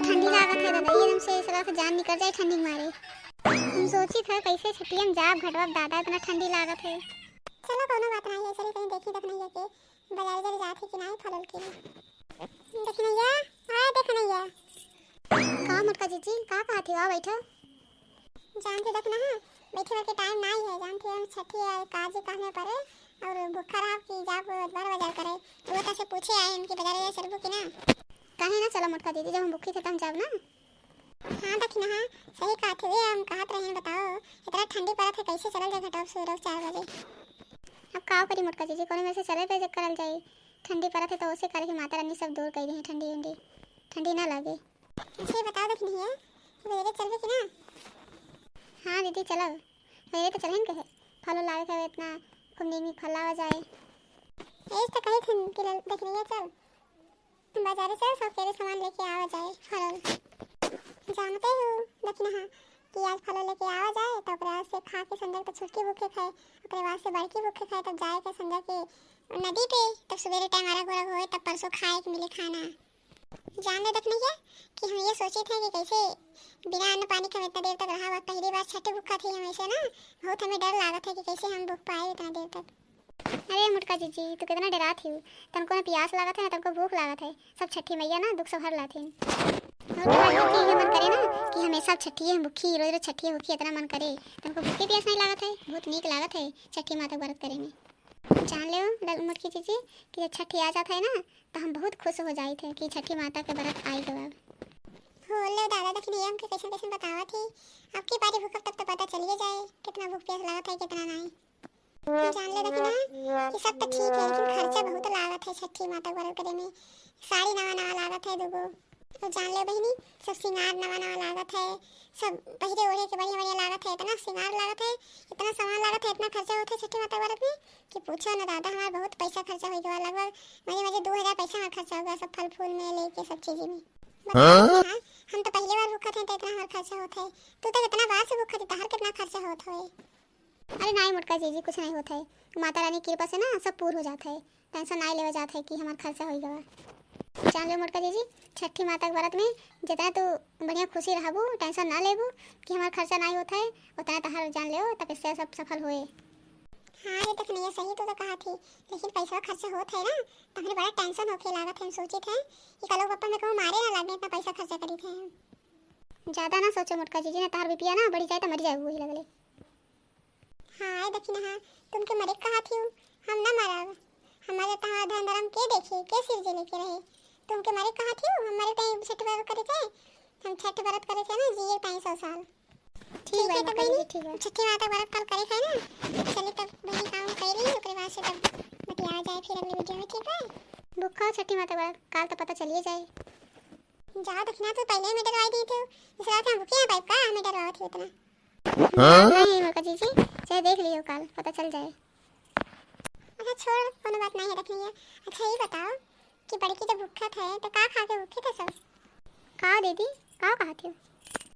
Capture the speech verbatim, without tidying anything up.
ठंडी लागत है दादा, एकदम से ऐसा लगत है जान निकल जाए ठंडी के मारे। हम सोचित है कैसे छठिया में जाब घटवा दादा, इतना ठंडी लागत है। चलो कौनो बात नहीं है, चली कहीं देखी दखनैया के बाजार उजार जात है कि नहीं फल उल के। दखनैया, हाँ दखनैया। का मोटका जीजी, का कहत हो? आ बैठो। जानत हो दखना, बैठे के टाइम नाई है, जानत हो हम छठी है, काजी कहने परे और भूखा रहा कि जाब बाजार बाजार करे। वो तो से पूछे आए इनके बाजार बाजार चलबू कि ना? काहे ना चला मोटका जीजी, जब हम भूखी थे तब हम जाब ना। हाँ दखना, हाँ सही कहत हो, हम कहत रहे बताओ, इतना ठंडी पड़त है कैसे चलल जाए घटवा सुबह चार बजे। अब का करी मोटका जीजी, कोनो में से चले पे करल जाई। ठंडी पड़त है तो उसे करे कि माता रानी सब दूर कर दी ठंडी उंडी, ठंडी ना लगे। अच्छा ये बताओ दखनैया, सवेरे चलबे कि ना? हाँ दीदी चलब, सवेरे तो चलहिन कहे, फल उल लावे के इतना खूब नीक नीक फल लावा जाए। यही तो कही थी कि दखनैया चल, बाजारे चल, सब केरे सामान लेके आवा जाए फल उल। जानते हो दखना कि आज फल उल लेके आवा जाए तो ओकरे बाद से खा के संझा के तो छोटकी भूखे खाए, ओकरे बाद से बड़की भूखे खाए, तब जाए के संझा के नदी पे, तब सवेरे टाइम अरघ उरघ होए तब परसों खाए के मिले खाना। जान ले दखनैया कि हम ये सोचित है कि कैसे बिना अन्न पानी के हम इतना देर तक रहा, पहली बार छठ भूखा थे हम ऐसे ना, बहुत हमें डर लागत है कि कैसे हम भूख पाए इतना देर तक। अरे मोटका जीजी, तू कितना डरात ही, तनको ना प्यास लागत है ना तनको भूख लागत है, सब छठी मैया ना दुख सब हर लाथिन। और तुम्हारी भूखी ये मन करे ना कि हमेशा छठी है भूखी, रोज रोज छठी है भूखी, इतना मन करे, तनको भूखे प्यास नहीं लागत है, बहुत नीक लागत है छठी माता के व्रत करे में। जान ले मोटकी जीजी कि जब छठी आ जात है ना तो हम बहुत खुश हो जाइत है कि छठी माता के व्रत आई गवा। हो ले दादा, दखनैया हमके कैसन कैसन बतावत ही। अब की बारी भूखब तब तो पता चलिए जाए कितना भूख प्यास लागत है कितना नहीं। हम जान ले दखना कि सब तो ठीक है लेकिन खर्चा बहुत लागत है छठी माता के व्रत करे में। साड़ी नवा नवा लागत है दूगो। तो जान ले बहिनी, सब सिंगार नवा नवा लागत है, सब पहिरे ओढ़े के बढ़िया बढ़िया लागत है, इतना सिंगार लागत है, इतना सामान लागत है, इतना खर्चा होत है छठी माता के व्रत में कि पूछो ना दादा, हमार बहुत पैसा खर्चा हो गया, लगभग मजे मजे दो हजार पैसा हमार खर्चा हो गया, सब फल फूल में लेके सब चीज में। बताओ हाँ? ना, हम तो पहले बार भूखत हैं तो इतना हमार खर्चा होत है, तू तो कितना बार से भूखत है, तहार कितना खर्चा होत होए? अरे नाई मोटका जीजी, कुछ नहीं होत है, माता रानी की कृपा से ना सब पूर हो जात है, टेंशन नाई लेवे जात है कि हमार खर्चा हो गवा। जान लो मोटका जीजी, छठी माता के व्रत में जितना तू बढ़िया खुशी रहबू, टेंशन ना लेबू कि हमार खर्चा नाई होत है, उतना तहार जान ले तपस्या सब सफल होए। हाँ रे दखनैया, सही तो, तो कहा थी, लेकिन पैसा खर्चा होत है ना, तो हमरे बड़ा टेंशन होके लागत है। हम सोचित है कि कल पप्पा में कहूँ मारे ना लागे, इतना पैसा खर्चा करी थे हम। ज्यादा ना सोचो मोटका जीजी, ना तहार बीपिया ना बढ़ी जाए तो मरी जाए वही लगले। हाँ ए दखना, हाँ तुमके मरे कहा थी, हम ना मरब, हमारे तहार धन धर्म के देखे, के सिर जे लेके रहे, तुमके मरे कहा थी, हम मरे टाइम छठ व्रत करे थे, हम छठ व्रत करे थे ना जिए टाइम सौ साल। ठीक ठीक बा, है, तो मोटका बहिनी, जीजी, ठीक बा। छठी माता व्रत कल करे खाए ना। चली तब बहिनी काम कर ली, ओकरे बाद से तब बतिया जाए फिर अगले वीडियो में, ठीक बा? भूखा छठी माता व्रत, काल तो पता चलिए जाए। जा दखना, तू पहले हमें डरवाई दी थी, इस रात हम भूखे ना पाइब का, हमें डरवाओ थी इतना। हाँ? नहीं मोटका जीजी, चाहे देख लियो काल, पता चल जाए। अच्छा छोड़, कोनो बात नहीं है दखनैया। अच्छा ये बताओ कि बड़की जब भूखा थे तो का खा के भूखे थे सब? का दीदी, का कहा थे?